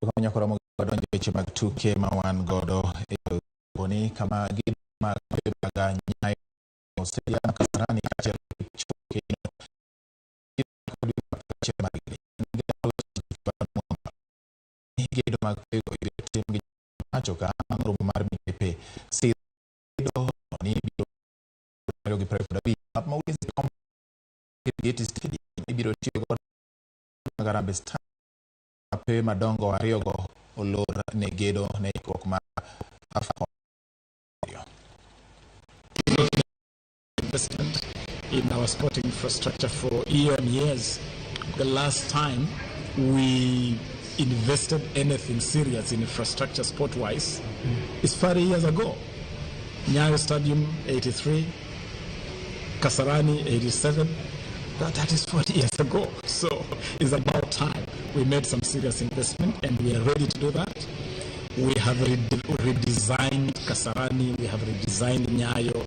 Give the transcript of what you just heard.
Kama wadonjo e weche mag tuke ma wan godo e ni kama gedo mag mag Nyayo Stadium, Kasarani kaachiel gi Keno kod gedo mag pego ibiro tim gi pacho ka bang' romo mar migepe sidho ni ibiro gi 25 ma Ulinzi Gate Stadium ibiro tiyo godo mag Harambee Stars. Pewe madongo ariyogo olor ne gedo ne ikruok mar AFCON. Investment in our sporting infrastructure for year and years. The last time we invested anything serious in infrastructure sport-wise is 30 years ago. Nyayo Stadium 83, Kasarani 87. That is 40 years ago. So it's about time we made some serious investment, and we are ready to do that. We have redesigned Kasarani, we have redesigned Nyayo.